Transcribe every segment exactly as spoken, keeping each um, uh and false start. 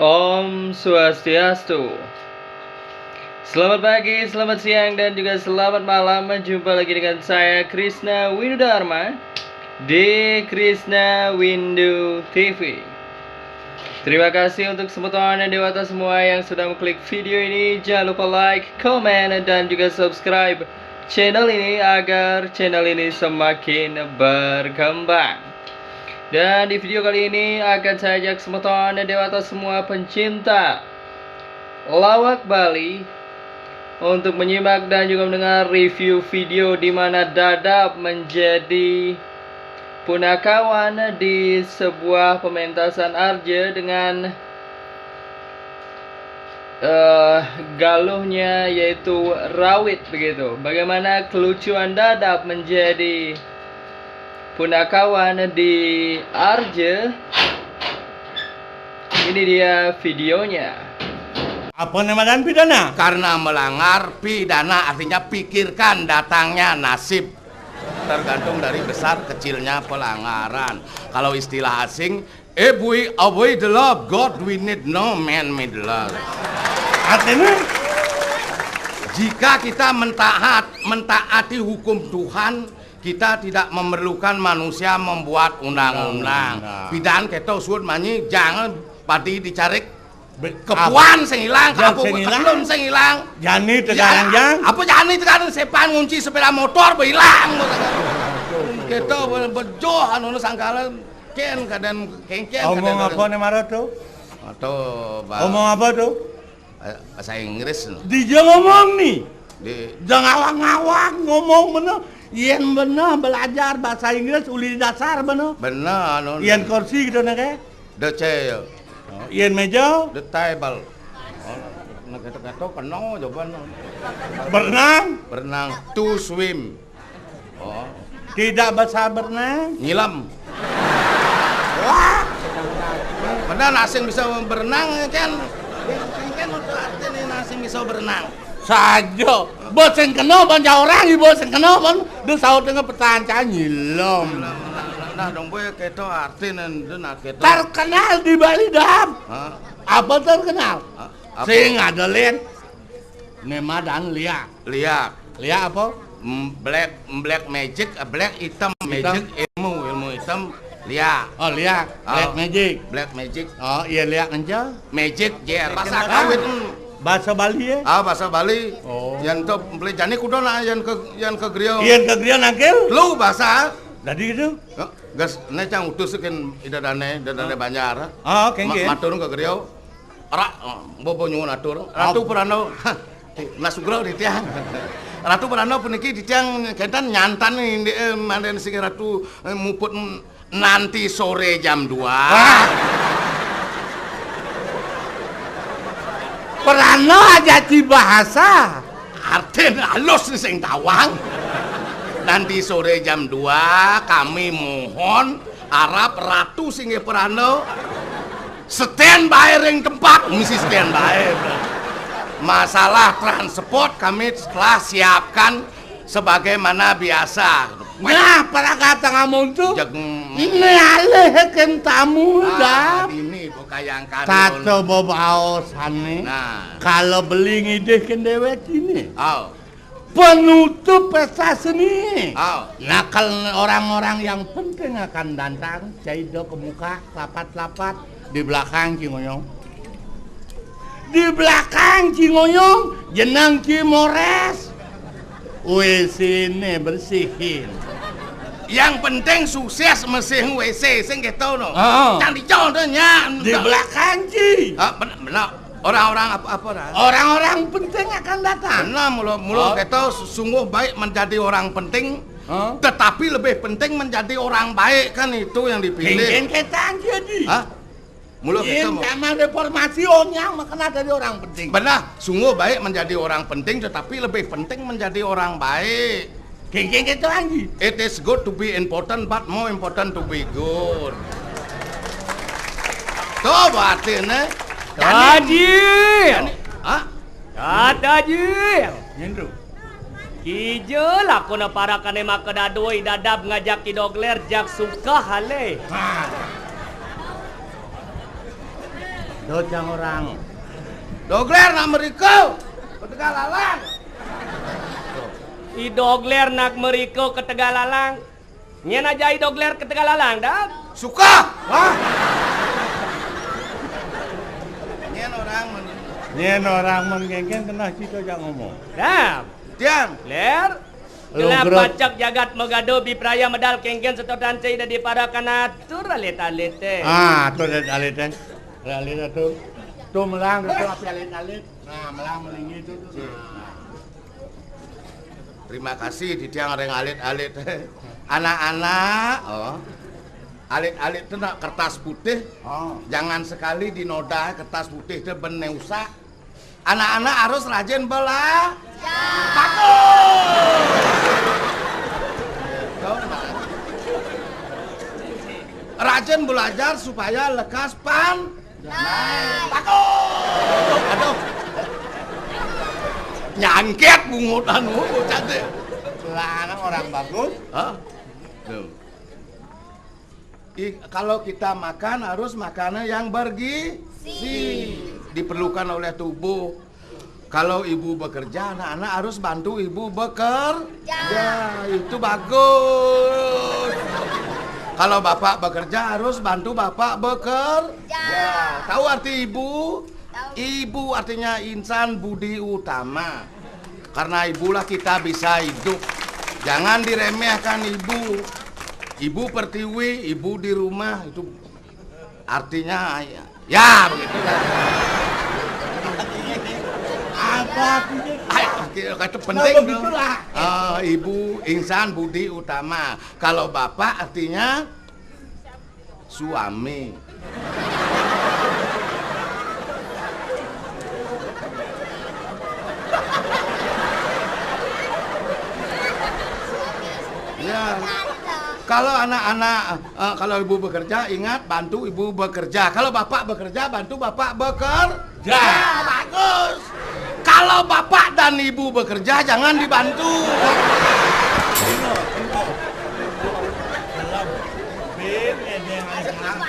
Om Swastiastu. Selamat pagi, selamat siang, dan juga selamat malam. Jumpa lagi dengan saya, Krisna Windu Dharma, di Krisna Windu T V. Terima kasih untuk semua dewata semua yang sudah mengklik video ini. Jangan lupa like, comment, dan juga subscribe channel ini agar channel ini semakin berkembang. Dan di video kali ini akan saya ajak semua dewata semua pencinta lawak Bali untuk menyimak dan juga mendengar review video di mana Dadap menjadi punakawan di sebuah pementasan arja dengan eh, galuhnya yaitu rawit begitu. Bagaimana kelucuan Dadap menjadi punakawan di arja? Ini dia videonya. Apa nama dan pidana? Karena melanggar pidana, artinya pikirkan datangnya nasib. Tergantung dari besar kecilnya pelanggaran. Kalau istilah asing, if we obey the law of God, we need no man made law. Artinya? Jika kita mentaat, mentaati hukum Tuhan, kita tidak memerlukan manusia membuat undang-undang. Undang-undang. Pidan kita usut manyi, jangan pati dicarik. Be-, kepuan sing hilang, jangan apa sing hilang. Ketelun sing hilang. Jani tegarang, ya, jang. Apa jani tegarang, sepan ngunci sepeda motor berhilang. Kita be-, bejoh anu sangkalan ken kadan kengken. Omong kadan apa nih mara tuh? Atau ba-, omong apa tuh? Eh, bahasa Inggris no. Di dia ngomong nih. Di ngawang-ngawang ngomong bener. Yen bener belajar bahasa Inggris uli dasar bener. Bener anu. Yen kursi gitu nih kayak. The chair. Oh, yen meja. The table. Oh, nah, kata-kata kena jawaban. Berenang. Berenang. To swim. Oh. Tidak bisa berenang. Nyilam. Wah. Benar, asing bisa berenang kan? Kan artinya asing bisa berenang. Saja. Bos yang kena ban orang, ibu sing kena ban. Dia saut dengan petanca nyilam. Nah, nah, nah, dong boy, kita arti nen, nah, kita. Terkenal di Bali, Dam. Hah? Apa terkenal? Hah? Apa? Sing ada, Lin. Nema dan liak. Liak. Liak apa? Mm, black, black magic, eh, black hitam, hitam. Magic ilmu, ilmu hitam, liak. Oh, liak. Oh. Black magic. Black magic. Oh, iya, liak aja. Magic, jer. Bahasa kawit, mm. Bahasa Bali ya? Ah, bahasa Bali. Oh. Yang tu beli jani kuda nak yang ke, yang ke griau. Yang ke griau nangkil? Lu bahasa. Jadi gitu? Hah? Gas, ne cang utus kan ida dane, ida dane Banjar. Ah, oke, oke. Matur ke griau. Ra, oh, bobo nyuwun atur. Ratu Prano. Nah, sugra di tiang. Ratu Prano puniki di tiang kenten nyantan nih, eh, manden sing Ratu, eh, muput, mm, nanti sore jam dua. Wah. Prano aja ci bahasa. Artin halus nih sing tawang. Nanti sore jam dua kami mohon arep Ratu singgih Prano standby ring tempat, mesti standby. Masalah transport kami telah siapkan sebagaimana biasa. Nah, pada kata ngomong tuh, ini alih kan tamu dah. Ini bukan yang kami. Tato bobaosane. Nah. Kalau beli ngidih kan dewek ini. Oh. Penutup pesta seni. Oh. Nah, kalau orang-orang yang penting akan datang, Caido ke muka, lapat-lapat, di belakang Cingoyong. Di belakang Cingoyong, jenang Cimores. W C ini bersihin. Yang penting sukses mesin W C, sing gitu no. Oh. Yang dicontohnya. Di belakang Ci. Ah, benar, benar. Orang-orang apa, apa dah? Orang-orang penting akan datang. Benar, mula, mula kita sungguh baik menjadi orang penting, tetapi lebih penting menjadi orang baik, kan itu yang dipilih. Pengen kita jadi. Hah? Mula kita mau. Zaman reformasi orang yang mengenal dari orang penting. Benar, sungguh baik menjadi orang penting, tetapi lebih penting menjadi orang baik. Geng-geng itu, Anji. It is good to be important, but more important to be good. Tuh, batin, eh. Tajil. Hah? Tajil. Nyendru. Kija lakuna parakane maka dadoi dadab ngajak kidogler jak suka hale. Hah. Dojang orang. Dogler nak meriko, ketegal alang. I dogler nak meriko ketegal alang. Nyén ajak i dogler ketegal alang, Dam? Suka. Hah? Nyén orang men- Nyén orang men kéngkén keneh cita jak ngomong. Dam. Tiang. Ler. Gelah pacak jagat magado bipraya medal kéngkén setotan cai dadi para kanatur alit-alité. Ah, atur alit-alité. Alit atur. Tuh melang tuh api alit-alit. Nah, melang melingi tuh. Tuh. Nah. Terima kasih titiang ring alit-alit. Anak-anak, oh. Alit-alit itu nak kertas putih. Oh. Jangan sekali dinoda kertas putih itu bené usah. Anak-anak harus rajin belajar. Bagus. Rajin belajar supaya lekas pan. Bagus. Aduh. Nyangkét bungut anu bocah téh. Lah, anak orang bagus. Hah? Tuh. I- kalau kita makan harus makannya yang bergizi. Diperlukan oleh tubuh. Kalau ibu bekerja, anak-anak harus bantu ibu bekerja. Ya, itu bagus. Kalau bapak bekerja, harus bantu bapak bekerja. Ya. Tahu arti ibu? Tahu. Ibu artinya insan budi utama. Karena ibulah kita bisa hidup. Jangan diremehkan ibu. Ibu pertiwi, ibu di rumah, itu artinya ya, ya begitu. Apa artinya? Ay, kata penting. Nah, tuh. Begitulah. Eh, ibu insan budi utama. Kalau bapak artinya suami. Ya. Kalau anak-anak, eh, kalau ibu bekerja, ingat bantu ibu bekerja. Kalau bapak bekerja, bantu bapak bekerja. Ya, bagus. Kalau bapak dan ibu bekerja, jangan dibantu.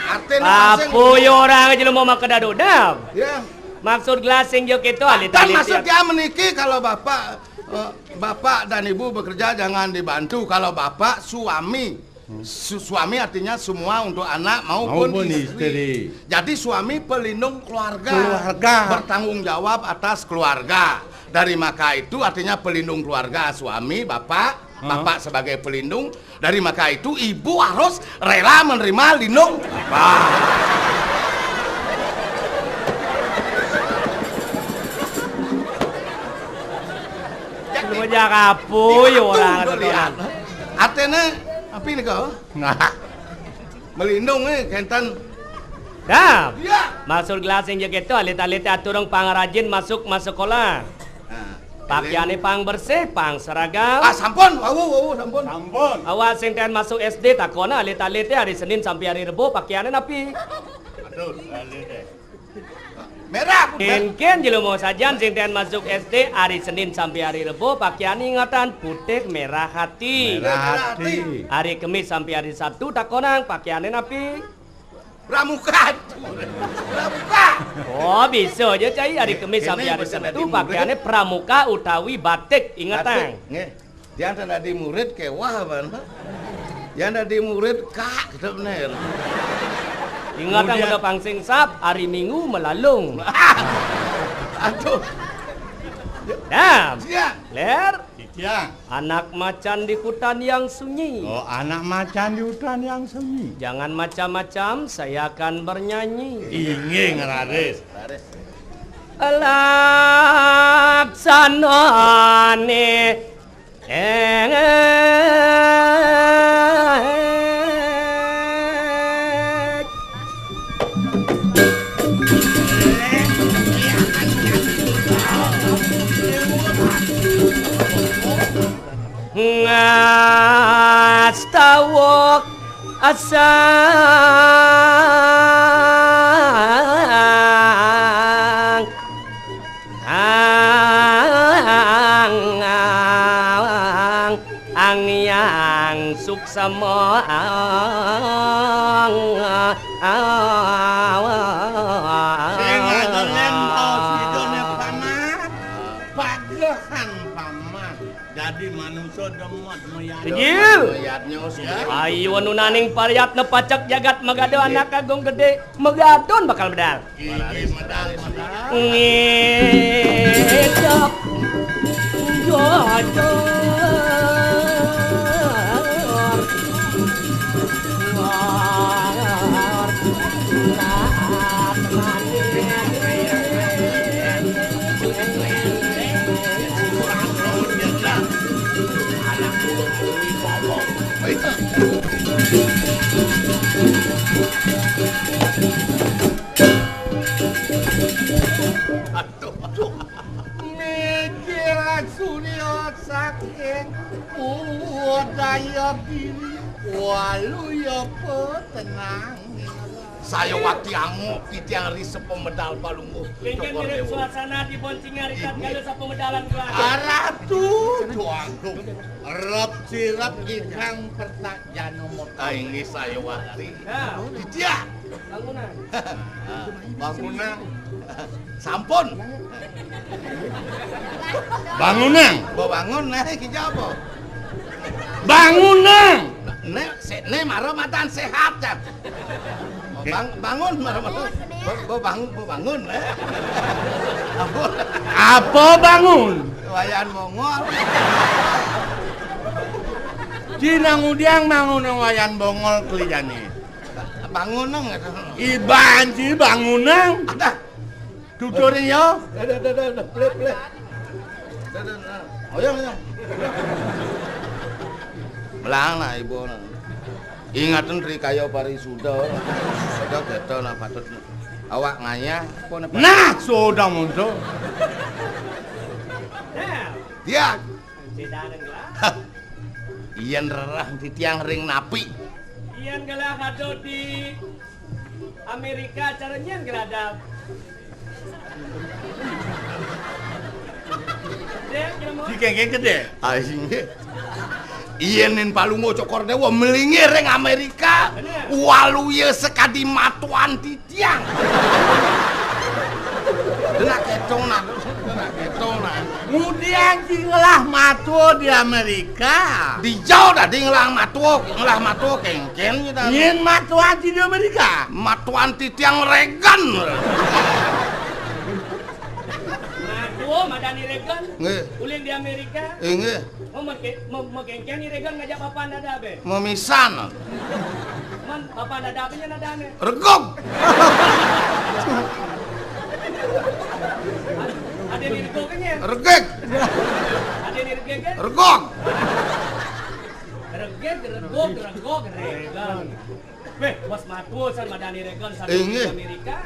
Artinya masing- Apa ya orang aja lu mau makan dado, Dam? Ya. Maksud gelasing jo kéto, alit-alit. Maksudnya meniki kalau bapak, eh, bapak dan ibu bekerja jangan dibantu. Kalau bapak suami, su- suami artinya semua untuk anak maupun istri. Jadi suami pelindung keluarga. Keluarga. Bertanggung jawab atas keluarga. Dari maka itu artinya pelindung keluarga suami, bapak, bapak sebagai pelindung. Dari maka itu ibu harus rela menerima lindung. Bah. Lu mau jak apa ya orang tuh lihat. Artinya apa ini kau? Nah. Melindung, eh, kénten. Dah. Iya. Maksud gelasing jo kéto, alit-alit aturang pang rajin masuk, masuk sekolah. Nah, pakiané pang bersih, pang seragam. Ah, sampun, wau, wau, sampun. Sampun. Awas sing taén masuk S D, takona alit-alité hari Senin sampai hari Rebo pakiané napi? Aduh, alit, eh. Merah, putih. Kénkén jero mau sajan sing taén masuk S D hari Senin sampai hari Rebo pakiané ingetan putih merah hati. Merah hati. Hari Kemis sampai hari Sabtu takonang pakiané napi? Pramuka. Pramuka. Oh, bisa aja cai hari Kemis sampai hari Sabtu pakiané pramuka utawi batik ingetan. Batik, nggih. Yang tadi murid kéweh apa? Yang tadi murid kak gitu bener. Ingat yang udah pangsing sap, hari Minggu melalung. Aduh. Nah, iya. Ler. Iya. Anak macan di hutan yang sunyi. Oh, anak macan di hutan yang sunyi. Jangan macam-macam, saya akan bernyanyi. Inggih, ngeraris. Laksanane ngastawuk asang ang ang yang suksema ang ang Dadi manusa demet mayat. Injil. Mayatnya sih. Ayo nunaning pariyatna pacek jagat magada anak agung gedé, magadun bakal medal. Inggih, medal, medal. Ngidep jojor. Aduh, aduh. Mikir Surya saking Uwedaya Giri, Waluya Petenang. Saya wati angu titiang ri sapamedal palungguh. Kéngkén Cokor mirip Déwa. Suasana di Boncingan rikat Ini. Galuh sapamedalan keluarga. Aratu Déwa Agung. Rep sirep ingkang pertajana mota. Ah, inggih saya wati. Ya. Titiang. Bangunan. Bangunan. Sampun. Bangunan. Mbok bangun, nah, iki apa? Bangunan. Nek, se-, nek mara matan sehat, kan? Oh, bang-, bangun, mara matan. Mbok, mbok bang-, mbok bangun, eh. Apa? Apa bangun? Wayan Bongol. Cina ngudiang bangun Wayan Bongol kelijane. Bangun nang, gitu. Iban ci bangun nang. Ada. Tuturin ya. Dah, dah, dah, dah, dah. Plek, plek. Dah, dah, dah. Ayo, ayo. Belang nah, ibu nah. Ingatan Tri Kaya Parisuda. Sudah kita nah patut awak ngayah. Apa nih, Pak? Nah, sudah muncul. Dia. Yen rerah titiang ring napi? Yen gelah ada di Amerika, cara nyen gelah ada. Dek, kira mau? Di kengkeng gede. Ah, inggih. Yen ning Palungguh Cokor Dewa melingir ring Amerika. Bener. Waluya sekadi matuan titiang. Nak ketong nak, nak ketong nak. Ngudiang ci ngelah matua di Amerika. Dijau dadi ngelah matua, ngelah matua kengken kita. Yen matuan ci di Amerika. Matuan titiang Reagan. Matua madani Reagan. Nggih. Uling di Amerika. Inggih. Oh, meke-, me-, mekengken ni Regan ngajak papan dada, be? Memisan. Man, papan dada apa nya nadane? Regog. Ada ni regog kan ya? Regeg. Ada ni regeg kan? Regog. Regeg, regog, regog, Regan. Weh, bos matua san madani Regan san. Inggih. Amerika.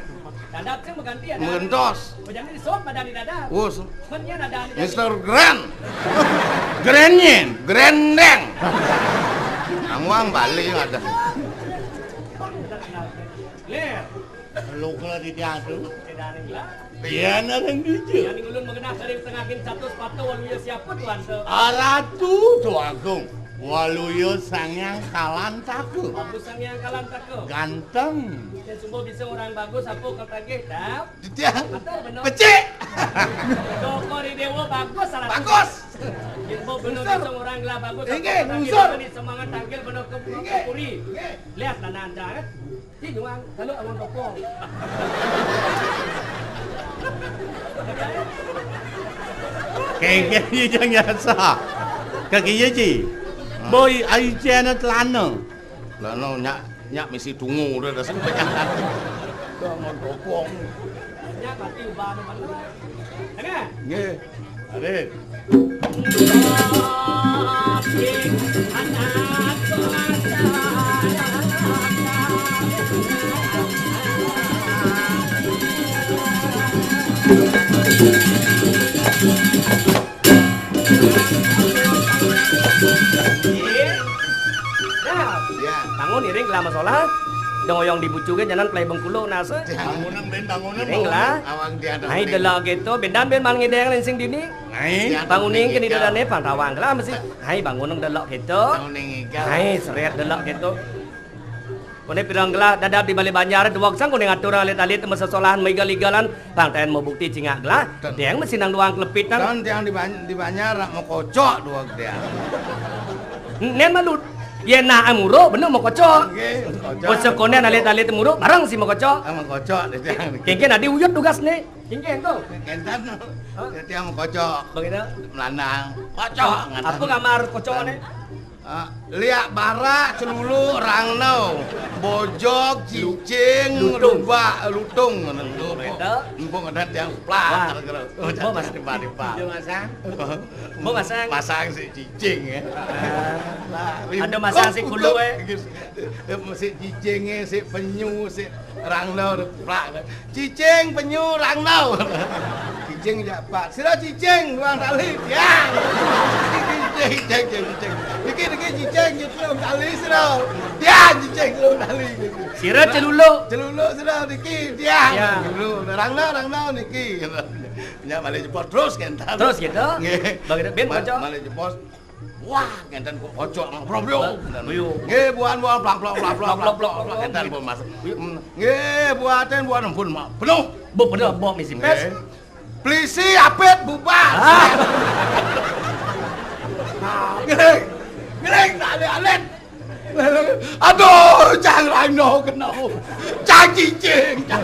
Dadap sing mengganti ada. Mengentos. Bejani disebut madani dadap. Wus. Mister Grand. Grand nyen. Grandeng. Amuang Bali ada. Ler. Lu kalau di diadu. Iya, narang jujur. Yang ulun mengenal dari tengah kin satu sepatu waluya siapa tuan tu? Aratu tu agung. Waluya Sangyang Kalantaka. Bagus Sangyang Kalantaka. Ganteng. Saya semua bisa orang bagus apa kau tagih, Dap? Titiang. Betul, benar. Pecik. Dokor Dewa bagus salah. Bagus. Info benar bisa orang gelah bagus. Inggih, apa kau tagih, unsur. Ini semangat tagih benar ke, inggih, ke puri. Inggih. Lihat lah nanti, kan? Ci nyuang, kalau awang kopong. Kengkeng iya jang nyasa. Kaki iya ci. Boy, ayu cena telana. Lana nyak, nyak misi tungu udah dah sampai jangan. Awang kopong. Nyak mati ubah mana? Tengah. Nggih. Arif. Ya. Bangun iring lah masalah. Dong oyong dibucuke janan play Bengkulu nase. Bangunang, Ben, bangunang, iring lah. Awang dia ada. Hai, uning. Delok gitu, bendan ben mal ngideng linsing dini. Hai. Banguning kini dodane pantawang lah mesti. Hai, bangunang delok gitu. Uning igal. Hai, seret delok gitu. Hai, bangunang. Delok gitu. Hai, seret delok gitu. Koné pirang gelah dadap di balé banjar, duweg sang koné ngatur alit-alit masesolahan maigal-igalan, pang taén mabukti cingak gelah, déng masinang duang klepitan. Tan tiang di ban-, di banjar nak makocok duweg tiang. Nén malu, yén nak amuro bener makocok. Nggih, makocok. Usaha koné alit-alit muro bareng si makocok. Ah, makocok di tiang. Kéngkén adi uyut tugasné. Kéngkén to. Kénten. Hah? Tiang makocok. Begitu. Melanang. Kocok. Apa kamar kocokné? Ah, liak barak, celuluk, rangno, bojog, cicing, lutung. Rubak, lutung, ngono. Lutung, betul. Empuk ngedan tiang plak. Wah. Kira-kira. Empuk, Mas. Tiba-tiba. Dia masang. Empuk masang. Masang si cicing, ya. Ah. Lah, ada masang si empuk, kulu, eh. Gitu. Eh, si cicingé, si penyu, si rangno, plak. Cicing, penyu, rangno. Cicing jak pak. Sira cicing, duang tali. Tiang. Cicing, cicing, cicing. Niki, niki cicing, cicing tali sira. Tiang cicing, cicing tali. Sira celuluk. Celuluk sira niki. Tiang. Ya. Celuluk. Rangno, rangno niki. Nya malih jebos terus kénten. Terus gitu. Nggih. Bagi ben ma-, kocok. Malih jebos. Wah, ngénten kok kocok nang Bro, bro. Bro. Nggih, buan, buan, plak, plak, plak, plak, plak, plak, plak, plak, ngénten, Bu, Mas. Bro. Hmm, nggih, buatin, buan, ampun, Mak. Penuh. Bu, penuh, Bu, misi pés. Nggih. Polisi, apit, bubar. Ah. Nah, ngiring. Ngiring, tak alit-alit. Aduh, cang rano kena. Cang cicing, cang.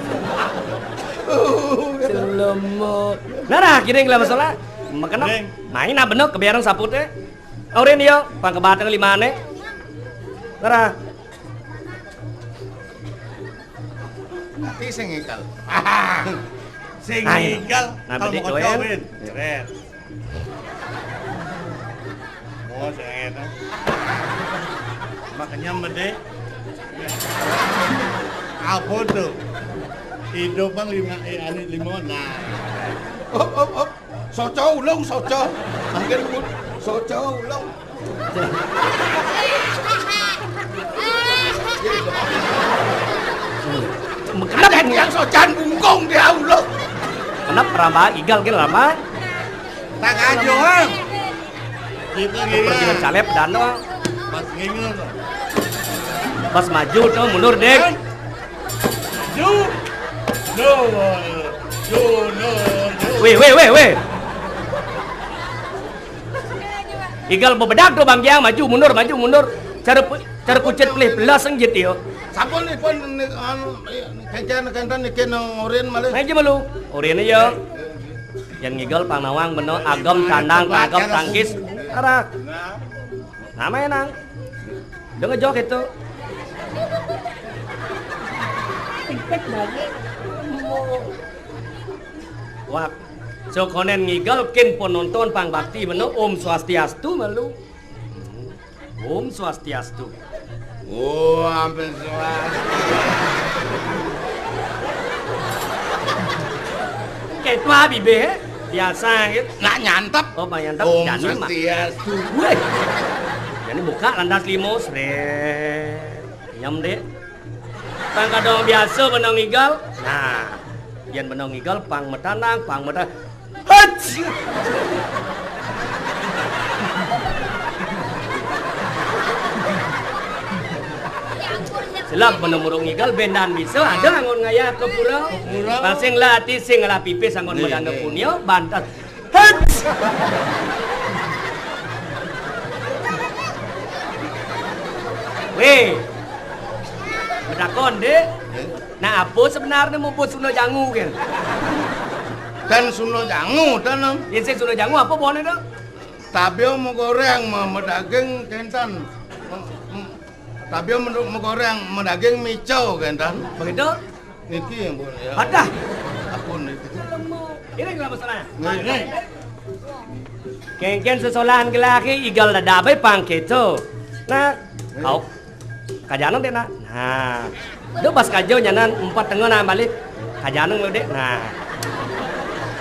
Uh. Selemo. Nah, nah, kiring lah masalah. Makanya, ngiring. Main apa no, kebiaran saputnya. Orin yo, pang kebatang limané. Ngarah. Ati sing ngikel. Sing ngikel. Nah, kalau bedik mau doen. Kocok, Win. Jeret. Oh, sing ngene. Makanya mede. Apa tuh? Hidup bang lima, eh, ane lima. Nah. Op, op, op. Soco ulung, soco. Mangkin pun soco ulung. Kenapa yang socan bungkung dia ulung? Kenapa rama igal ke rama? Tak aja, Bang. Gitu, gitu. Pergi calep dano. Pas ngingel. Pas maju tuh mundur, Dek. Maju. No. No, no, no. Weh, weh, weh, weh. Igal bebedak tuh Bang Giang, maju mundur, maju mundur. Cara pu-, cara kucit pelih belas enggit yo. Sampun ipun ni-, anu, kencen kenten niki nang orin malih. Maju malu. Orin yo. Yang ngigal pang nawang beno agem tandang tangkep tangkis. Arah. Nama enang. Udah ngejok itu. Wah, so konen ngigal kin penonton pang bakti beno Om Swastiastu malu. Om Swastiastu. Oh, ampun swastiastu. Kayak itu abi be, biasa gitu. Nak nyantep. Oh, Pak nyantep. Om Swastiastu. Weh. Jadi buka landas limo, sret. Nyam dek. Pang kadang biasa benang igal. Nah, yen benang igal pang metanang, pang metan. Hats! Selap benang murung igal bendan bisa ada angon ngaya ke pura. Ke pura. Pasing lah ati sing lah pipis angon. Nih, medana nih. Punya bantas. Hei. Weh. Betakon, Dek. Eh? Nah, apa sebenarnya mau buat suna jangu kan? Kan suna jangu, tanam. Ya, saya suna jangu apa buahnya, Dok? Tabio mau goreng, mau, mau daging, kentan. Tapi menurut megoreng medaging mico kenten. Begitu? Niki yang boleh ya. Adah. Ampun niki. Ini nggak masalah. Nih, nih. Kengken sesolahan ke laki igal dadabe pang keto. Nah, kau kajanang deh nak. Nah, do pas kajo nyanan empat tengah nah balik. Kajaneng lu, Dek. Nah.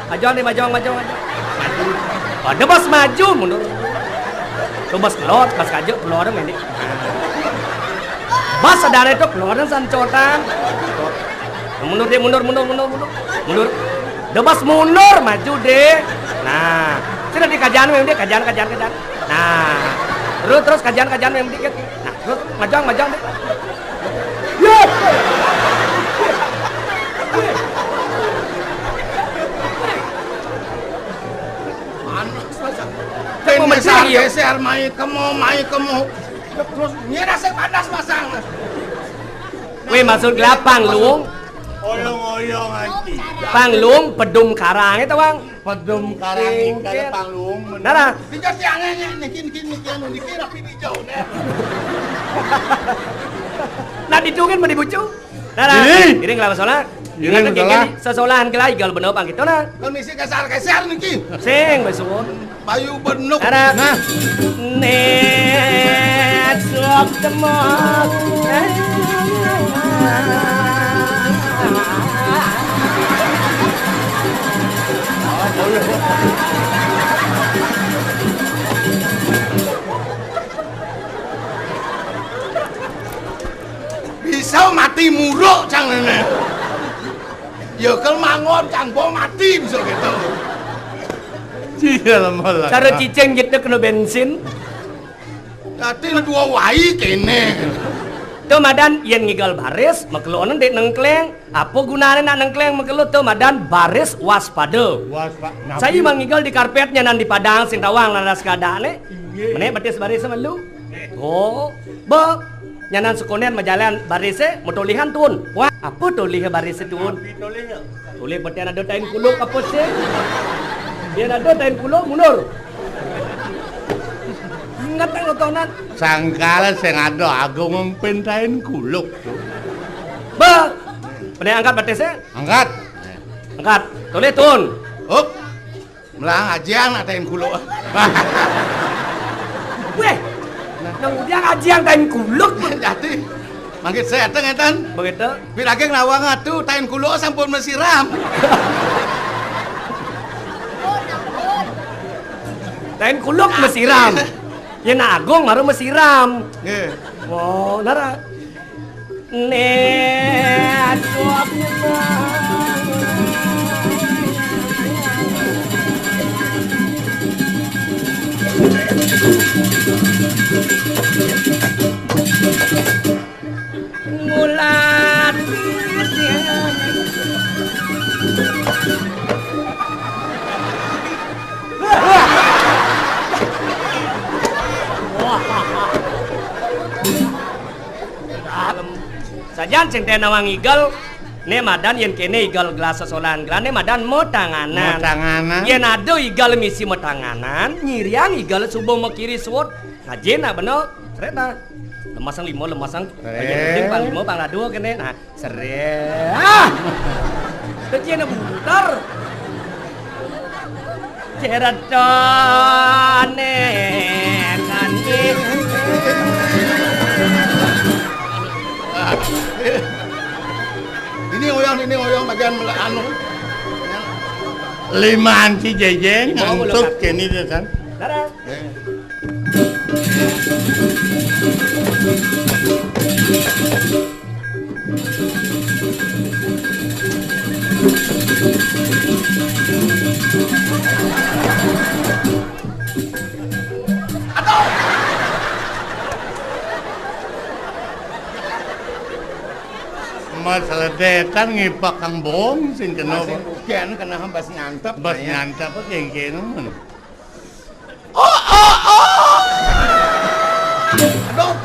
Maju, Dek, maju, maju, maju. Maju. Ada bos maju mundur. Tuh bos keluar, bos kajuk keluar, Dek. Nah. Bos sadar itu keluar dan sancotan. Mundur, Dek, mundur, mundur, mundur, mundur. Mundur. Ada bos mundur, maju, Dek. Nah. Sudah di kajan, Dek, kajan, kajan, kajan. Nah. Terus, terus kajan, kajan, Dek. Nah, terus maju, maju, Dek. Panas, Mas. Kok mau mencuri, ya? Geser, mai kemo, mai kemo. Terus, ini rasa panas, Mas. Weh, maksud gelap, panggung. Oyong-oyong, anjing. Panggung, pedum karang, itu, Bang. Pedum karang, ikan, panggung. Nara. Tiga siangnya, niki, niki, niki, anu, niki, rapi hijau, nih. Nah, ditungin mau dibucu. Nah, nah, iring. Iring lah, masalah. Iring, masalah. Sesolahan kelai, kalau bener apa gitu, nah. Kan misi geser-geser niki. Sing, besuun. Bayu benuk. Nah, nah. Nah. Net, sok demok. Bisa mati muruk, cang, nenek. Ya, kel mangon, cang, bo mati, bisa gitu. Iya, lemah lah. Cara cicing gitu kena bensin. Dadi dua wai kene. Tuh madan, yen ngigal baris, makelo nang dek nengkleng. Apa gunane nak nengkleng makelo? Tuh madan baris waspada. Waspa-, napi? Saya mah ngigal di karpetnya nang di padang sing tawang laras kadane. Inggih. Menek betis baris melu. Oh, be. Nyanan sekonen majalan barise, mutolihan tun. Wah, apa tolih barise tun? Napi tolih? Tolih beten ada tain kuluk apa sih? Yen ada tain kuluk mundur. Ingat tak ngotonan? Sangkal sing ada agung ngempin tain kuluk tuh. Be. Pene angkat batisnya? Angkat. Angkat. Tolih tun. Up. Melang ajiang nak tain kuluk. Weh. Nang udiang ajiang tain kuluk. Jadi. Mangkit saya teng ngeten. Begitu. Pi lagi nawang atu tain kuluk sampun mesiram. Tain kuluk mesiram. Yen agung baru mesiram. Nggih. Oh, nara. Nek. Ngulat. Sajan sing tena wang igel, ne madan yen kene igel gelas sesolahan gelas, ne madan metanganan. Metanganan. Yen ada igel misi metanganan, nyiriang igel subuh makiri suwut. Ngajin nak beno, sret nah. Lemasang lima, lemasang. Sret. Ayo penting pang lima, pang dua kene. Nah, sret. Ah! Kecil nak putar. Ceratane kani. Ini oyong, ini oyong bagian mele-, anu. Lima anci jejeng, lima ngantuk kene dia kan. Dadah. Eh. Aduh. Mas ledetan ngipak kang bong sing kena. Masing bukan kena hambas nyantep. Bas nyantep kengkene. Oh, oh, oh. Aduh.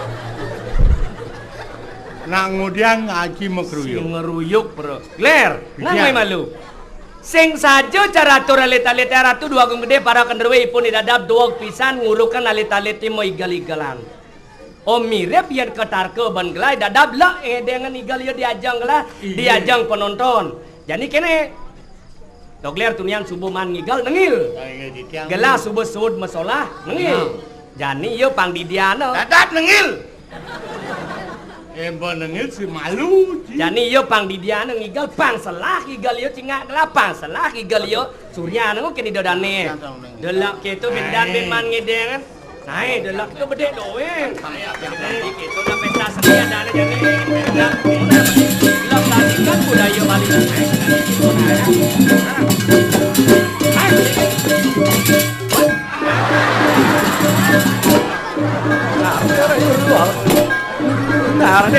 Nak ngudiang ngaji makruyuk. Sing ngeruyuk, Bro. Gler, nang mai malu. Sing saja caratur alit-alit Ratu Dwagung Gede para kenderwe ipun idadab duweg pisan nguruken alit-alit mo igel-igelan. Om mirip yen ketarka ban gelai dadab lek ngedengen igel ya diajeng gelah, diajeng penonton. Jani kene. Dogler tunian subuh man ngigel nengil. Gelah subuh sud mesolah nengil. Jani iya pang didiana. Dadat nengil. Embo nengil si malu, ji. Jani iya pang didiana ngigel pang selah igel iya cingak gelah pang selah igel iya surya nengil kene dodane. Delok keto bendan ben man ngedengen. Nah, delok itu bedek doang. Nah, ya, bedek itu udah pesta seni ada aja nih. Delok, delok tadi kan budaya Bali. Nah, ini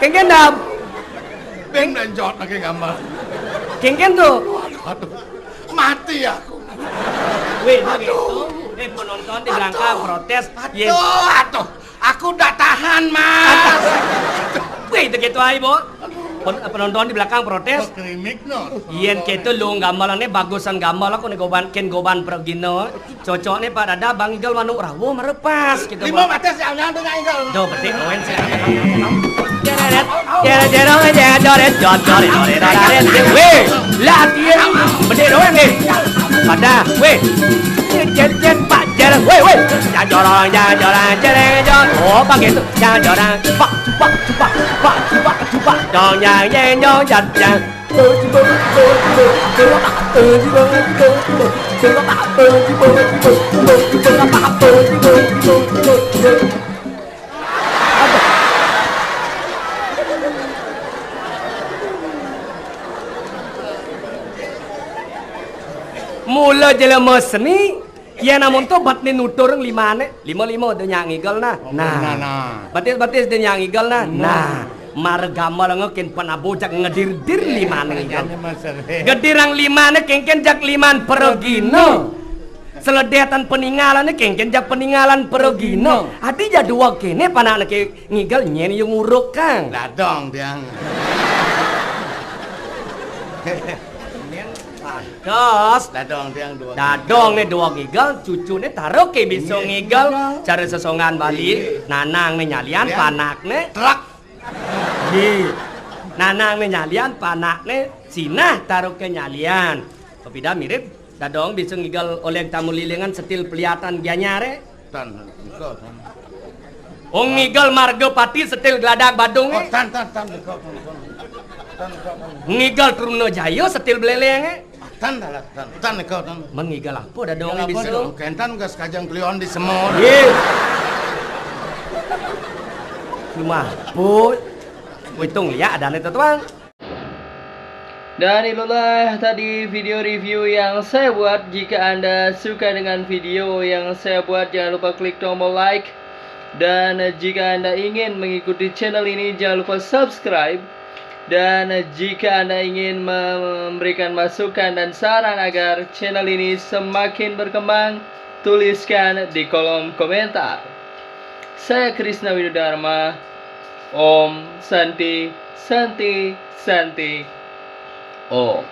Kéngkén, Dam. Bén, bén, jot lagi gambar. Kéngkén to. Aduh, aduh. Mati aku. Wéh, aduh. Eh, penonton di belakang protés. Aduh, aduh. Aku ndak tahan, Mas. Wéh, to kéto aé, Bo. Pen-, penonton di belakang protés. Kok krimik, no? Yén kéto lu gambaranné bagusan gambal aku né goban, kén goban pragina. Cocokné Pak Dada, Bang Igal manuk rawuh marepas kéto, Bang. Lima batis yang nyang dengan Igal. Duh, bedik koen sih. Jeret, jeret, jeret, jeret, jeret, jeret, jeret, jeret. Wéh, lah, dia bedik doang nih. Pada, wéh. Jeret, jeret, Pak, jeret, wéh, wéh. Jang jorang, jang jorang, jereng, jor. Oh, begitu. Jang jorang, pak, cupak, cupak, pak, cupak, cupak. Dong, jang, jeng, jong, jat, jang. Mula jelema seni, yén amun to batné nuturang limané, lima-lima da nyak ngigel nah. Oh, nah, nah, nah. Batis-batis da nyak ngigel nah. Nah. Nah, mara gambalang kén panabuh jak ngedir-dir limané ngigel. Gedirang limané kéngkén jak liman pragina. Sledétan paningalané kéngkén jak paningalan pragina. Adi ja dua kéné panakné ké ngigel nyén ya nguruk kang. Dadong tiang. Dos. Dadong tiang dua. Dadong né dua ngigel, cucuné taruh ké bisa ngigel. Cara sesongan Bali, nanang né nyalian, panakné truk. Di. Nanang né nyalian, panakné sinah taruh ké nyalian. Pepida mirip, dadong bisa ngigel oleh tamu lilingan setil peliatan gianyaré. Tan, nika, tan. Oh, ngigel marga pati setil gladak badung, oh, eh. Tan, tan, tan, nika, tan, tan. Tan, nika, tan. Ngigel Truna Jaya setil beleleng, eh. Tan, tan, tan, tan, nika, tan. Men ngigel apa dadong bisa? Ngigel apa, dong? Kéntan gas kajang kliwon di semur. Yé. Cuma, boy. Hitung liak adané to, Tuang. Dan itulah tadi video review yang saya buat. Jika Anda suka dengan video yang saya buat, jangan lupa klik tombol like. Dan jika Anda ingin mengikuti channel ini, jangan lupa subscribe. Dan jika Anda ingin memberikan masukan dan saran agar channel ini semakin berkembang, tuliskan di kolom komentar. Saya Krisna Widodharma. Om Santi, Santi, Santi. Om.